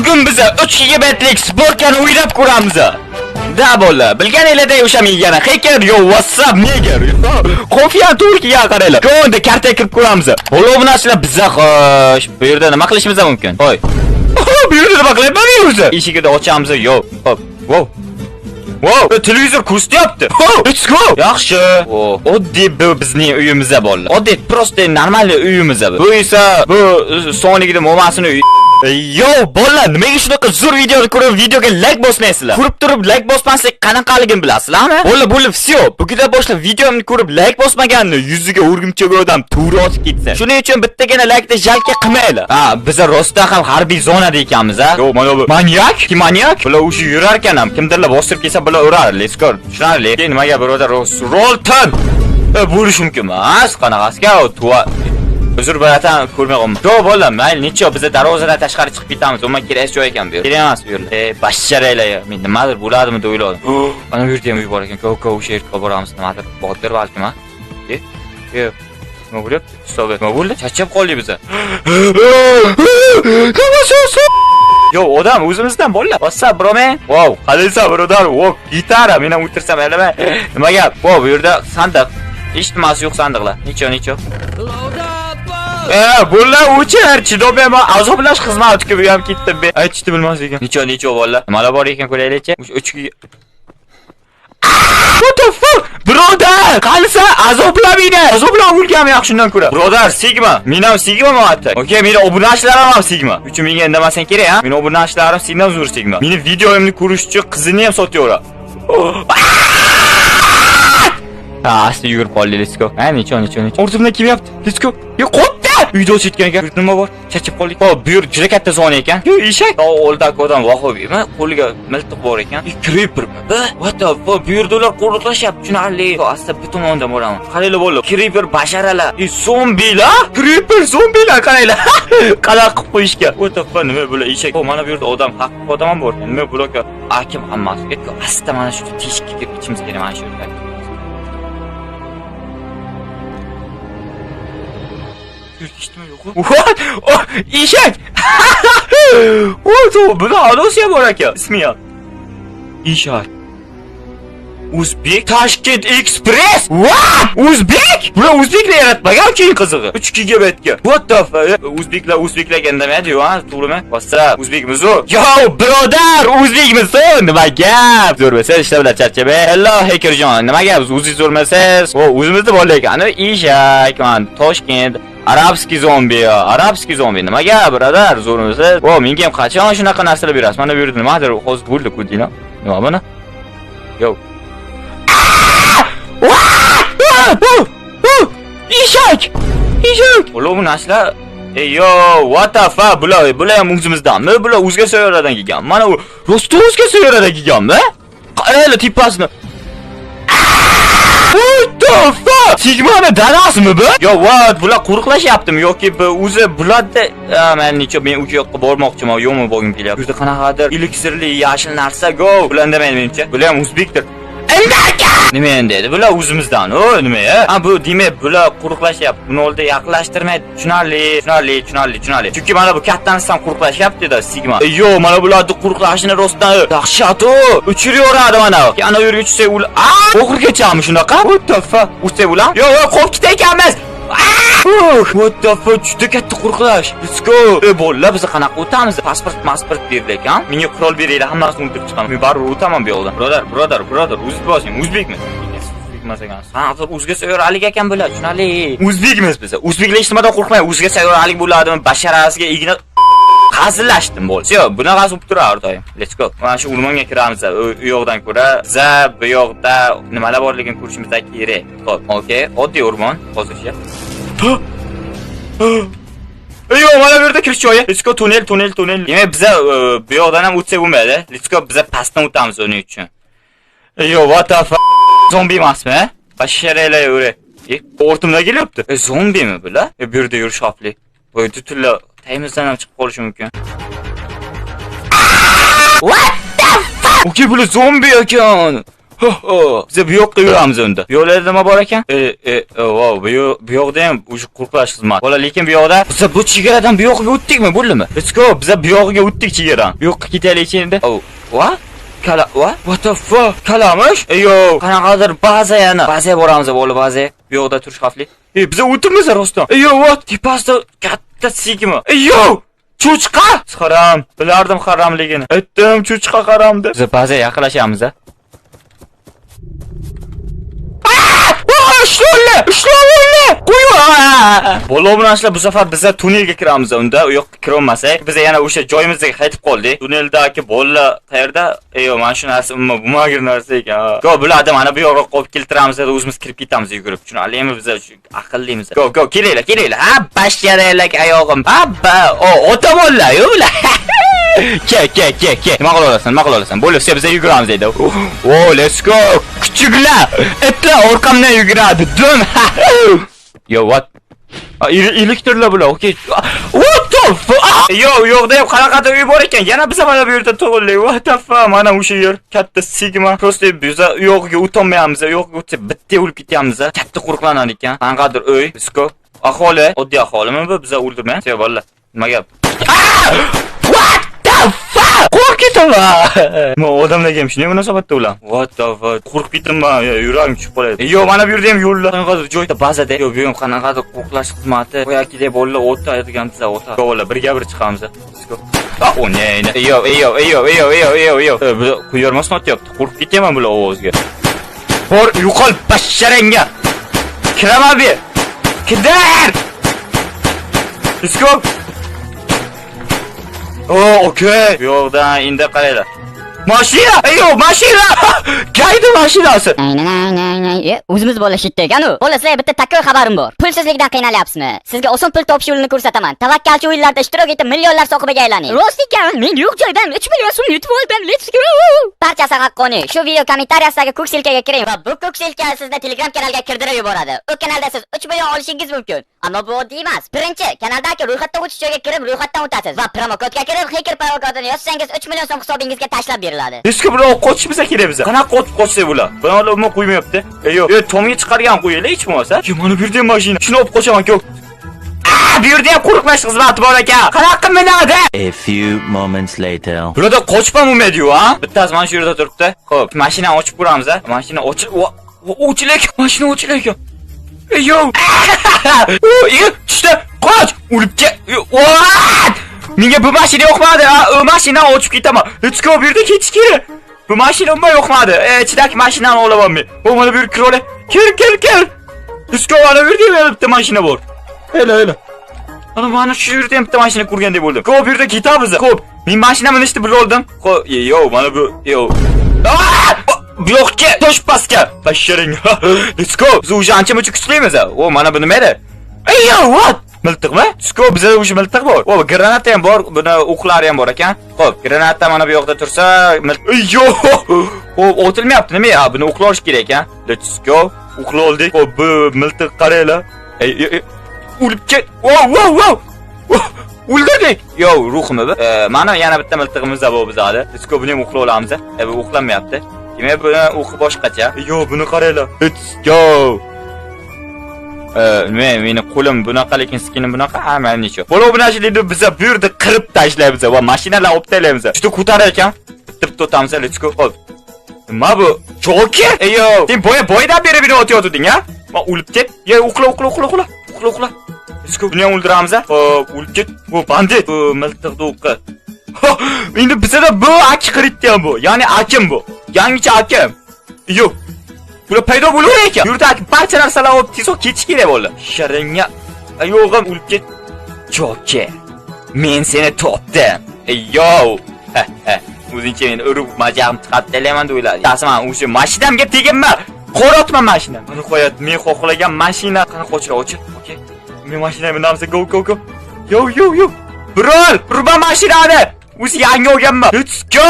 Bugun biza 3 gigabaytlik сборка ni o'ynab ko'ramiz. Да, bolalar, bilganinglardek o'sha yana hacker yo WhatsApp neger. Qofiya Turkiya qaranglar. Gonda kartaga kirib ko'ramiz. Bola, bu narsalar biza xo'sh, bu yerda nima qilishimiz mumkin? Hoy. Bu yerda nima qilyapman o'zi? Eshigini ochamiz. Yo, hop. Wow. Wow, televizor ko'rsatyapti. Oh, let's go. Yaxshi. Oh, oddiy bu bizning uyimizda, bolalar. Oddiy, просто нормальный uyimiz bu. Bu esa bu sonligida momasini uyi. Yo, bolalar, nimaga shunaqa zo'r videoni ko'rib videoga like bosmaysizlar? Ko'rib turib like bosmaslik qanaqaligini bilasizlarmi? Bolalar, bo'lib, всё. Bugundan boshlab videomni ko'rib like bosmaganni yuziga o'rgimchak odam to'g'ri otib ketsin. Shuning uchun bittagina like'ni жалко qilmanglar. Ha, biza rostdan ham harbiy zonada ekanmiz, ha. Yo, mana bu manyak, kim manyak? Bular o'sha yurar ekan ham. Kimdirlar bostirib kelsa, bular urar. Let's go. Tushunarli. Keyin nimaga birodar Rolton? Bo'lishi mumkin emas. Qanaqasiga tuva. Uzr, братан, ko'rmay qoldim. Yo'q, bolalar, mayli, necha biza darvozadan tashqari chiqib ketamiz. Umuman kerak joy ekan bu yer. Kerak emas bu yerlar. E, basharanglar. Men nimadir bo'ladimi deb o'yladim. Mana bu yerda ham uy bor ekan. Go, go, o'sha yerga boramiz. Nimadir bordir balkim, ha? E, e, nima bo'lyapti? Стоп, nima bo'ldi? Charchab qoldik biza. Nima so'z? Yo, odam o'zimizdan, bolalar. What's up, bro man? Wow, qalaysan, brother? Wow, gitara. Men ham o'tirsam maylimi? Nima gap? Wow, bu yerda sandiq. Hech nimasi yo'q sandiqlar. Necha, necha? E, bular o'chir, chidolmayman. Azoblash xizmatiga bu ham ketdi. Be. Aytishni bilmas ekan. Necha, necha, bolalar? Nimalar bor ekan ko'raylikchi. O'sha 3. What the fuck? Birodar, qalsa azobla meni. Azoblab o'lganim yaxshi undan ko'ra. Birodar, Sigma. Men ham Sigma ati. Okey, meni obunachilarim ham Sigma. Uchun menga indamasang kerak, ha? Meni obunachilarim sendan zo'r Sigma. Meni videoimni ko'rish uchun qizini ham sotaveradi. Ha, asta yugurib qoldi, let's go. Ha, necha, necha, necha. Ortimdan kelyapti. Let's go. Yo, qotdi. Uyda o'chayotgan ekan. Nima bor? Charchab qoldik. Hop, bu yer juda katta zona ekan. Yo, eshak. Oldagi odam vahobiymi? Qo'liga miltiq bor ekan. E, creepermi? Bi? What the fuck? Bu yerda ular qo'riqlashyapti. Tushunarli. Asta bu tomondan boraman. Qaranglar, bolalar. Creeper basharalar. E, zombilar? Creeper zombilar qaranglar. Qanaqa qilib qo'yishgan. What the fuck? Nima bular, eshak? Oh, mana bu yerda odam, haqiqiy odam ham bor. Nima bular? Akim hammasi. Asta mana shu teshikka kirib ketishimiz kerak mana shu yerda. Yurtishmi yo'q? What? Oh, eshak! Oh, buni adosi ham bor ekan. Ismi ham. Eshak. O'zbek Tashkent Express. What? O'zbek? Bular o'zbeklar yaratmagan keyin qizig'i. 3 gigabaytga. What the fuck? O'zbeklar o'zbeklarga indamaydi-yu, ha, to'g'rimi? What's up? O'zbekmiz u. Yo, birodar, o'zbekmiz u. Nima gap? Zo'rmasa ishlar bilan charchamay. Hello, hackerjon. Nima gap? O'zingiz zo'rmasiz? O, o'zimizni bola ekan. Eshak, man Toshkent. Арабский zombi, арабский zombi. Nima gap, birodar, zo'rmisiz? O, menga ham qachon shunaqa narsalar berasiz? Mana bu yerda nimadir hozir bo'ldi, ko'rdinglar? Nima buni? Yo. Eshak! Eshak! Ular bu narsalar. Ey yo, what the fuck? Bular ham o'zimizdanmi? Bular o'zga sayyoradan kelgan. Mana u rosti o'zga sayyoradan kelganmi? Qaranglar tepasini. What the fuck? Sigmani dadasimi bu? Yo, what? Bular qo'riqlashyaptimi yoki bu o'zi bularda man necha men o'sha yoqqa bormoqchiman, yo'qmi borgim kelyapti. Bu yerda qanaqadir eliksirli yashil narsa, go. Bular indamaydi menimcha. Bular ham o'zbekdir. Indaka! Nima endi dedi? Bular o'zimizdan, o nima ya? Ha, bu demak bular qo'riqlashyapti. Buni oldida yaqinlashtirmaydi. Tushunarli, tushunarli, tushunarli, tushunarli. Chunki mana bu kattanisi ham qo'riqlashyapti-da, Sigma. E, yo'q, mana bularni qo'riqlashini rostdan dahshat u. Uchiraveradi mana. Ana u yerga tushsak ular, a, oxirgachami shunaqa? What the fuck? Uchsak ular? Yo'q, yo'q, qo'rqib ketayotganmiz. What the fuck? Juda katta qo'riqlash. Let's go. E, bolalar, biz qanaqa o'tamiz? Pasport, pasport berildi ekan. Menga qurol beringlar, hammasini o'ldirib chiqaman. Men baribir o'taman bu yoqdan. Brother, brother, brother, o'zingiz bosing. O'zbekmi? O'zbek emas ekansiz. Ha, o'zga sayyoralik ekan bular, tushunarli. O'zbekmiz biz. O'zbeklar hech nimadan qo'rqmaydi. O'zga sayyoralik bo'ladimi? Basharasiga igna hazillashdim bo'lsa. Yo'q, bunaqasi bo'lib turar doim. Let's go. Mana shu o'rmonga kiramiz. U yoqdan ko'ra biza bu yoqda nimalar borligini ko'rishimiz kerak. Xo'p, okey. Oddiy o'rmon hozircha. Yo'q, mana bu yerda kirish joyi. Let's go, tunnel, tunnel, tunnel. Demak, biza bu yoqdan ham o'tsak bo'lmaydi. Let's go, biza pastdan o'tamiz uning uchun. Yo'q, what the fuck? Zombi emasmi? Basharanglar uri. E, ortimdan kelyapti. E, zombimi bular? E, bu yerda yurish xavfli. Bu yerda tulla tagimizdan ham chiqib qolishi mumkin. What the fuck? Okey, bular zombi ekan. Ho ho. Biz bu yoqqa yuramiz unda. Bu yoqlarda nima bor ekan? E, wow, bu yoqda ham o'sha qo'riqlash xizmati. Bola, lekin bu yoqda biz bu chegaradan bu yoqqa o'tdikmi, bo'ldimi? Let's go. Biz bu yog'iga o'tdik chegaradan. Bu yoqqa ketaylik endi. Oh, what? Kala, what? What the fuck? Kalamish? Yo, qanaqadir baza yana. Bazaga boramiz, bola, baza. Bu yoqda turish xavfli. Ey, biz o'timiz rostdan. Yo, what? Tepasida katta sigma. Yo! Cho'chqa! Haram. Bilardim haramligini. Aytdim, cho'chqa haramdi. Biz bazaga yaqinlashamiz, a. Ishlolli! Ishlolli! Qo'yma! Bola bilan bu safar biza tunnelga kiramiz unda, u yoqqa kirolmasak, biz yana o'sha joyimizga qaytib qoldik. Tunneldagi bolalar qayerda? Eyo, mana shu narsa umuman bo'lmagan narsa ekan. Go, bularni mana bu yoqqa olib keltiramiz, o'zimiz kirib ketamiz yugurib. Tushunarlimi? Biz aqllimiz. Go, go, kelinglar, kelinglar. Ha, basharalak oyog'im. Ha, ba, o, ota bolalar, ular. Ke, ke, ke, ke. Nima qila olasan? Nima qila olasan? Bo'ldi, все, biz yuguramiz deydi. Oh, let's go. Kuchuklar, itlar orqamdan yuguradi. Dum. Yo, what? Elektrlar bular. Okay. What the fuck? Yo, u yoqda ham qanaqadir uy bor ekan. Yana biz mana bu yerda tug'ildik. What the fuck? Mana o'sha yer. Katta sigma. Просто biz u yoqqa o'tolmayapmiz. U yoqqa o'tsa bitta o'lib ketyapmiz. Katta qo'riqlanadi ekan. Qanaqadir uy. Let's go. Aholi, oddiy aholimi bu? Biza o'ldirmaymiz. Yo, bolalar. Nima gap? Ah! What the fuck? Qo'rqib ketdim. Men odamlarga ham shunday munosabatda ular. What the fuck? Qo'rqib ketdim man, yuragim tushib qoladi. Yo, mana bu yerda ham yo'llar qanaqadir joyda bazada. Yo, bu ham qanaqadir qo'riqlash xizmati. Boyagidek bolalar o'tadigan biza o'ta. Bolalar birga bir chiqamiz. Let's go. Ah, o ne ne. Yo, yo, yo, yo, yo, yo, yo. Bu quyarmasdan otyapti. Qo'rqib ketyapman bular ovozga. Bor, yo'qol basharangga. Kiraman bu. Kidir. Let's go. Oh, okey. Bu yoqdan endi qaranglar. Mashina! Ey, mashina! Gaydi mashinasi. Nay, nay, nay, nay. E, o'zimiz bola shitda ekan u. Bola, sizlarga bitta такой xabarim bor. Pulsizlikdan qiynalyapsizmi? Sizga oson pul topish yo'lini ko'rsataman. Tavakkalchi o'yinlarda ishtirok etib, millionlar sohibiga aylaning. Rost ekan, men yo'q joydan 3 million so'm yutib oldim. Let's go! Barchasi haqqoniy. Shu video kommentariyasidagi ko'k ссылка ga kiring va bu ko'k ссылка sizni Telegram kanalga kirdirib yuboradi. U kanalda siz 3 million olishingiz mumkin. Ammo bu oddiy emas. Birinchi, kanaldagi ro'yxatdan o'tish joyiga kirib, ro'yxatdan o'tasiz va promokodga kirib, hacker promokodini yozsangiz 3 million so'm hisobingizga tashlab beriladi. Eski bular qochishmasa kerak biza. Qanaqa qochib qochsak bular? Bular umuman qo'ymayapti. Ey, yo'q. Ey, tomga chiqargan qo'yaylik hech bo'lmasa. Yo, mana bu yerda ham mashina. Shuni olib qochaman, ko'k. Ah, bu yerda ham qo'riqlash xizmati bor ekan. Qanaqa minadi? A few moments later. Bularda qochib ham bo'lmaydi-yu, ha? Bittasi mana shu yerda turibdi. Xo'p, mashinani ochib ko'ramiz, a. Mashina ochib, ochilar ekan, mashina ochilar ekan. Ey, yo. Ey, tushdi. Qoch! O'lib ket. What? Menga bu mashina yoqmadi. Ha, u mashinani ochib ketaman. Let's go, bu yerda ketish kerak. Bu mashina umuman yoqmadi. E, ichidagi mashinani olaman men. O, mana bu yerga kira olay. Kir, kir, kir. Let's go, mana bu yerda ham bitta mashina bor. Hela, hela. Ana mana shu yerda ham bitta mashina ko'rgandek bo'ldim. Ko'p bu yerda ketamiz. Ko'p. Men mashina minishni bilib oldim. Xo'p, yo, mana bu, yo. Ah! Bu yoqqa, tosh pastga. Basharing. Let's go. Biz уже ancha muncha kuchlimiz. O, mana bu nima edi? Ey, yo, what? Miltiqmi? Let's go, bizda уже miltiq bor. O, granata ham bor, buni o'qlari ham bor ekan. Xo'p, granata mana bu yoqda tursa, yo. Xo'p, otilmayapti, nima? Ha, buni o'qlash kerak ekan. Let's go. O'qla oldik. Xo'p, bu miltiq qaranglar. Ey, ey, ey. O'lib ket. Wow, wow, wow. O'ldirdik. Yo, ruhimi bu? Mana yana bitta miltig'imiz bor bizada. Let's go, buni ham o'qla olamiz. E, bu o'qlanmayapti. Demak, buni o'qi boshqacha. Yo, buni qaranglar. Let's go. Nima, meni qo'lim bunaqa, lekin skinim bunaqa. Ha, mana necha. Bola bilan biza bu yerda qirib tashlaymiz va mashinalar olib tashlaymiz. Juda ko'tarar ekan. Bitta bitta o'tamiz, let's go. Hop. Nima bu? Joker? Ey, yo, sen boya boydan beri buni otayotganding, ha? Ma o'lib ket. Yo, uxla, uxla, uxla, uxla. Uxla, uxla. Let's go. Buni ham o'ldiramiz, ha? Hop, o'lib ket. Bu bandit. Bu miltiqni o'qi. Endi bizada bu aki qiritdi ham bu. Ya'ni akim bu. Yangicha akim. Yo'q. Bular paydo bo'laverar ekan. Yurdagi barcha narsalar olib tezroq ketish kerak bo'ldi. Shiringa yo'g'im o'lib ket. Joker. Men seni topdim. Ey, yo. O'zingcha meni urib majag'im chiqarib tashlayman deb o'ylading. Tasman o'sha mashinamga teginma. Qo'rotma mashina. Nihoyat men xohlagan mashina qanaqa ochila ochil. Okey. Men mashinaga minamiz. Go, go, go. Yo, yo, yo. Birol, urma mashinani. O'zi yangi olganman. Let's go.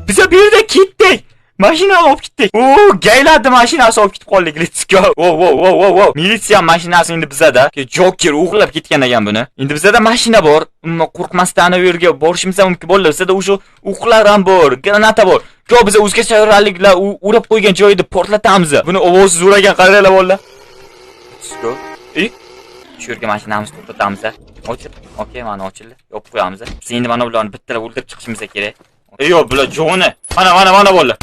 Biz bu yerda ketdik. Mashinani olib ketdik. O, gaylarni mashinasi olib ketib qoldik. Let's go. Wo, wo, wo, wo, wo. Militsiya mashinasi endi bizada. Joker o'g'irlab ketgan ekan buni. Endi bizada mashina bor. Umuman qo'rqmasdan u yerga borishimiz ham mumkin bo'ldi. Bizada o'sha o'qlar ham bor, granata bor. Go, biz o'zga sayyoraliklar urib qo'ygan joyida portlatamiz. Buni ovozi zo'r ekan, qaranglar, bolalar. Let's go. E? Shu yerga mashinamizni to'xtatamiz. Ochil. Okey, mana ochildi. Yopib qo'yamiz. Biz endi mana bularni bittalab o'ldirib chiqishimiz kerak. E, yo'q, bular joni. Mana, mana, mana bolalar.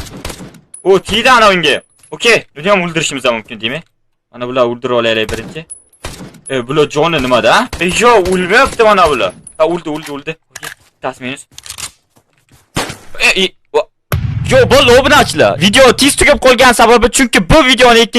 O, tegdi ana unga. Okey, buni ham o'ldirishimiz ham mumkin, deymi? Mana bular, o'ldirib olaylik birinchi. E, bular joni nimada? E, yo'q, o'lmayapti mana bular. Ha, o'ldi, o'ldi, o'ldi. Okey, bittasi minus. E, e, yo'q, bo'ldi, obunachilar. Video tez tugab qolgan, sababi chunki bu videoni ikkinchi